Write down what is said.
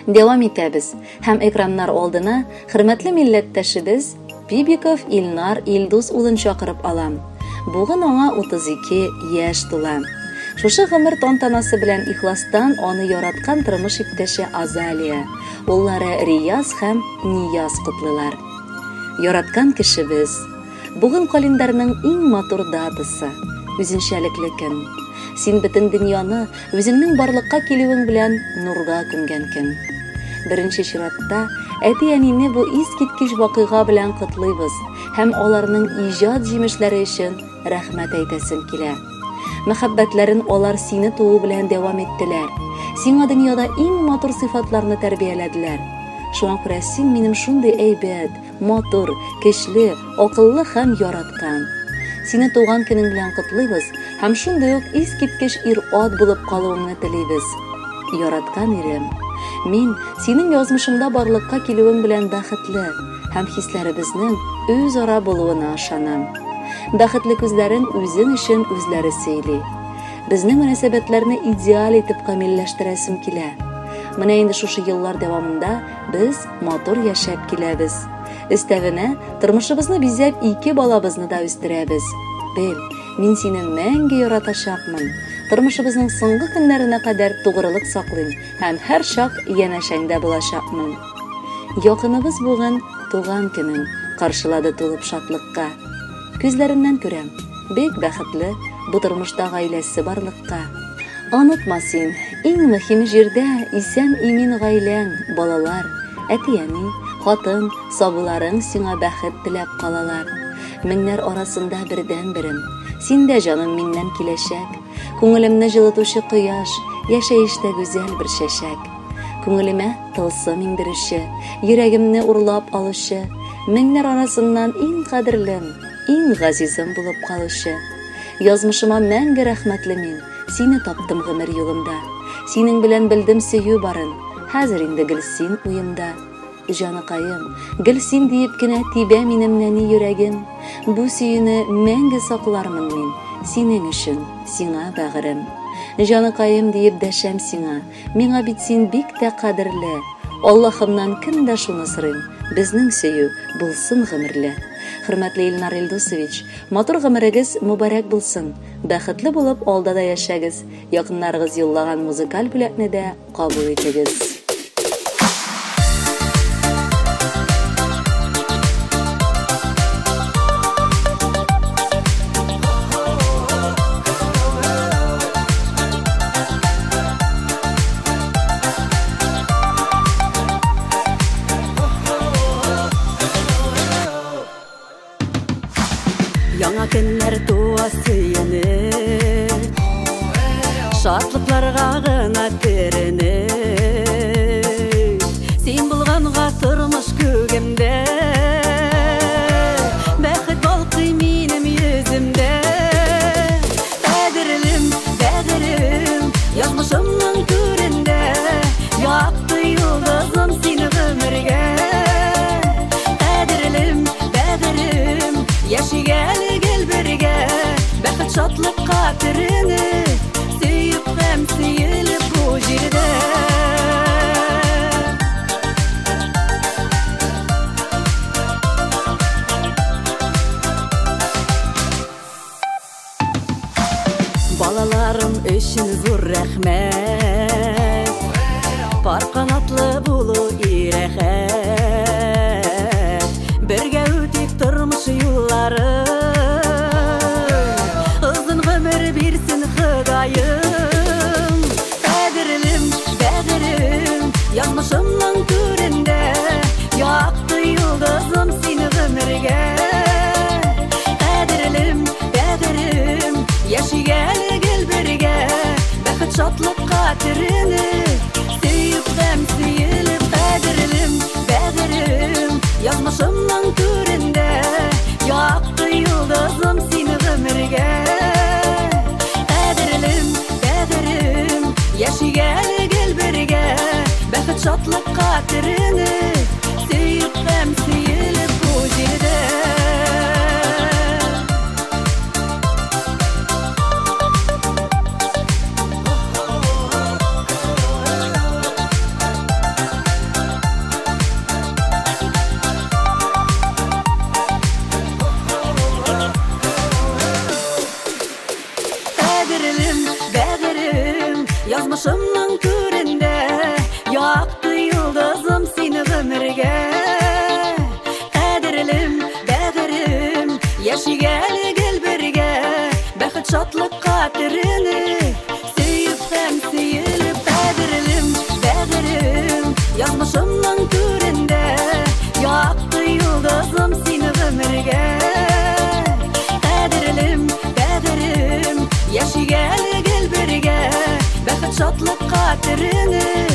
Дәвам итәбез һәм экраннар алдына хөрмәтле милләттәшебез Бибиков Илнар Илдус улын чакырып алам. Бүген аңа 32 яшь тула. Шушы гомер тантанасы белән ихластан аны яраткан тормыш иптәше Азалия, уллары Рияз һәм Нияз котлыйлар. Яраткан кешебез. Бүген календарьның иң матур датасы, үзенчәлекле көн. Син бөтен дөньяны үзеңнең барлыкка килүең белән нурга күмгән көн. Беренче чиратта, әти-әнине бу искиткеч вакыйга белән котлыйбыз һәм аларның иҗат җимешләре өчен рәхмәт әйтәсем килә. Мәхәббәтләрен алар сине туу белән дәвам иттеләр. Сиңа дөньяда иң матур сыйфатларны тәрбияләделәр. Шуңа күрә син минем шундый әйбәт, матур, көчле, акыллы һәм яраткан. Сине туган көнең белән котлыйбыз һәм шундый ук искиткеч ир-ат булып калуыңны телибез. Яраткан ирем, мин синең язмышымда барлыкка килүең белән бәхетле һәм хисләребезнең үзара булуына ышанам. Бәхетле күзләрең үзең өчен үзләре сөйли. Безнең мөнәсәбәтләрне идеаль итеп камилләштерәсем килә. Менә инде шушы еллар дәвамында без матур яшәп киләбез. Өстәвенә, тормышыбызны бизәп ике балабызны да үстерәбез. Бел, мин сине мәңге яратачакмын. Тормышыбызның соңгы көннәренә кадәр тугрылык саклыйм һәм һәрчак янәшәңдә булачакмын. Якыныбыз бүген туган көнен каршылады тулып шатлыкка. Күзләреннән күрәм, бик бәхетле бу тормышта гаиләсе барлыкка. Онытма син, иң мөһиме җирдә исән-имин гаиләң, балалар, әти-әни, хатын, сабыйларың сиңа бәхет теләп калалар. Меңнәр арасында бердәнберем, син дә җаным миннән киләчәк. Күңелемне җылытучы кояш, яшәештә гүзәл бер чәчәк. Күңелемә тылсым иңдерүче, йөрәгемне урлап алучы, меңнәр арасыннан иң кадерлем, иң газизым булып калучы. Язмышыма мәңге рәхмәтле мин, сине таптым гомер юлымда. Синең белән белдем сөю барын, хәзер инде гел син уемда. Җаныкаем, гел син диеп кенә тибә минем нәни йөрәгем. Бу сөюне мәңге саклармын мин, синең өчен, сиңа бәгырем. Җаныкаем диеп дәшәм сиңа, миңа бит син бик тә кадерле. Аллаһымнан көн дә шуны сорыйм, безнең сөю булсын гомерле. Хөрмәтле Илнар Илдусович, матур гомерегез мөбарәк булсын. Бәхетле булып алда да яшәгез. Якыннарыгыз юллаган музыкаль бүләкне дә кабул итегез. Яңа көннәр туа сөенеп, шатлыкларга гына төренеп. Син булганга тормыш күгемдә, бәхет балкый минем йөземдә. Кадерлем, бәгырем, язмышымның түрендә, якты йолдызым син гомергә. Кадерлем, бәгырем, яшик әле гел бергә, бәхет шатлыкка төренеп, сөеп һәм сөелеп бу җирдә. Балаларым өчен зур рәхмәт, пар канатлы булу ирәхәт. Бергә үтик тормыш юлларын, озын гомер бирсен Ходаем. Кадерлем, бәгырем, язмышымның түрендә, якты йолдызым син гомергә. Кадерлем, бәгырем, яшик әле гел бергә, бәхет шатлыкка төренеп, сөеп һәм сөелеп. Кадерлем, бәгырем, язмышымның түрендә, якты йолдызым син гомергә. Кадерлем, бәгырем, яшик әле гел бергә, бәхет шатлыкка төренеп, сөеп һәм сөелеп бу җирдә. Язмышымның түрендә якты йолдызым син гомергә. Кадерлем, бәгырем, яшик әле гел бергә, бәхет шатлыкка төренеп, сөеп һәм сөелеп. Кадерлем, бәгырем, язмышымның түрендә якты йолдызым син гомергә. Кадерлем, бәгырем, яшик әле гел бергә, бәхет шатлыкка төренеп.